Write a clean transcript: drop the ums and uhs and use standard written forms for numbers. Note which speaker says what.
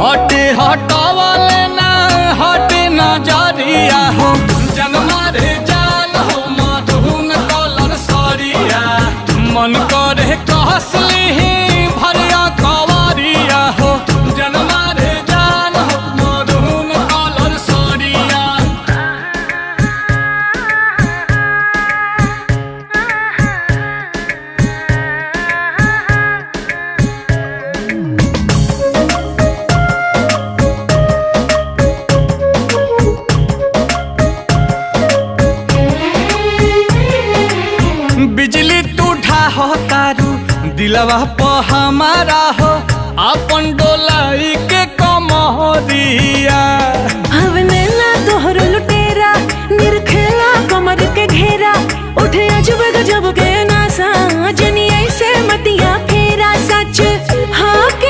Speaker 1: हटे हटावले ना हटे ना जरिया हो जनमा रे जान हो मधुन कलर सरिया मन करे कहसली ही भरिया कवरिया हो जनमा रे जान हो मधुन कलर सरिया। बिजली तू ढाहो तारू दिलवा प हमारा हो अपन।